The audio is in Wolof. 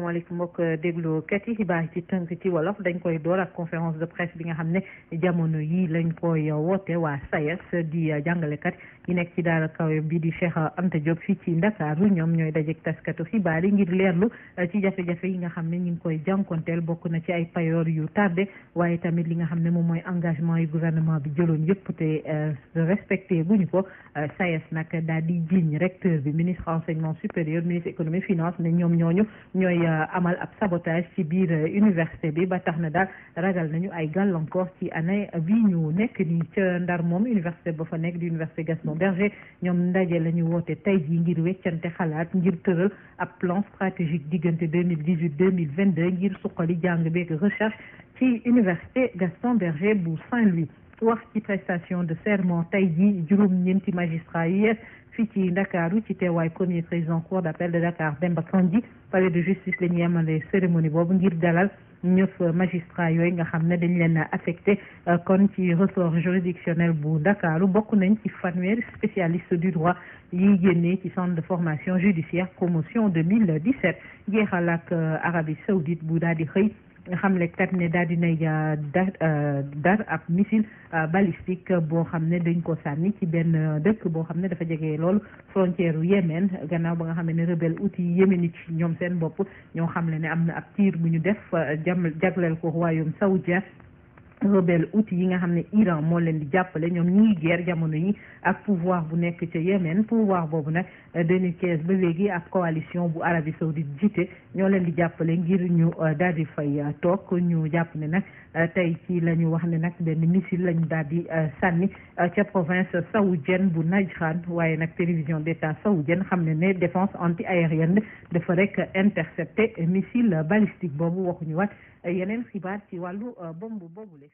maaleykum mbokk déglukat yi xibaar ci tënk ci wolof dañ koy door ak conférence de presse bi nga xam ne jamono yi lañ koy woote waa SAES di jàngalekat yi nekk ci daara kaw bi di Cheikh Anta Diop fii ci Ndakaaru ñoom ñooy dajeek taskatu xibaar yi ngir leerlu ci jafe-jafe yi nga xam ne ñu ngi koy jànkonteel bokk na ci ay payoor yu tardé waaye tamit li nga xam ne moom mooy engagement yu gouvernement bi jëloon yëpp te respecté guñu ko SAES nag daal di jiiñ recteur bi ministre enseignement supérieur ministre économie finance ne ñoom ñooñu ñooy amal ab sabotage ci biir université bi ba tax na daal ragal nañu ay gàllankoor ci année bi ñu nekk nii ca Ndar moom université ba fa nekk di université Gaston Berger ñoom ndaje la ñu woote tey jii ngir weccante xalaat ngir tëral ab plan stratégique diggante 2018-2022 ngir suqali jàng beeg recherche ci université Gaston Berger bu Saint-Louis. wax ci prestation de serment tey jii juróom-ñeenti magistrat yi fii ci Ndakaaru ci teewaay premier président cour d'appel de Dakar Demba Kandji palais de justice la ñuy yemale cérémonie boobu ngir dalal 9 magistrats yooyu nga xam ne dañ leen affecté kon ci ressort juridictionnel bu Ndakaaru bokk nañ ci fanweeri spécialiste du droit yi génnee ci centre de formation judiciaire promotion 2017 jeexal ak Arabie Saoudite bu daal di xëy nga xam ne kat ne daal dinay dar ab missile balistique boo xam ne dañ ko sànni ci benn dëkk boo xam ne dafa jege loolu frontière u Yémen gannaaw ba nga xam ne rebelle outil yéménite ñoom seen bopp ñoo xam ne am na ab tir bu ñu def jagleel ko royaume saoudien rebelle outil yi nga xam ne Iran moo leen di jàppale ñoom ñi ngi guerre jamono yi ak pouvoir bu nekk ca Yémen pouvoir boobu nag 2015 ba léegi ak coalition bu Arabie Saoudite jiite ñoo leen di jàppale ngir ñu daal di fay toog ñu jàpp ne nag tey ci la ñu wax ne nag benn missile lañu daal di sànni ca province saoudienne bu Najran waaye nag télévision d'état saoudienne xam ne défense anti-aérienne dafa rek intercepté missile balistique boobu waxuñu waat yeneen xibaar ci wàllu bombe boobu la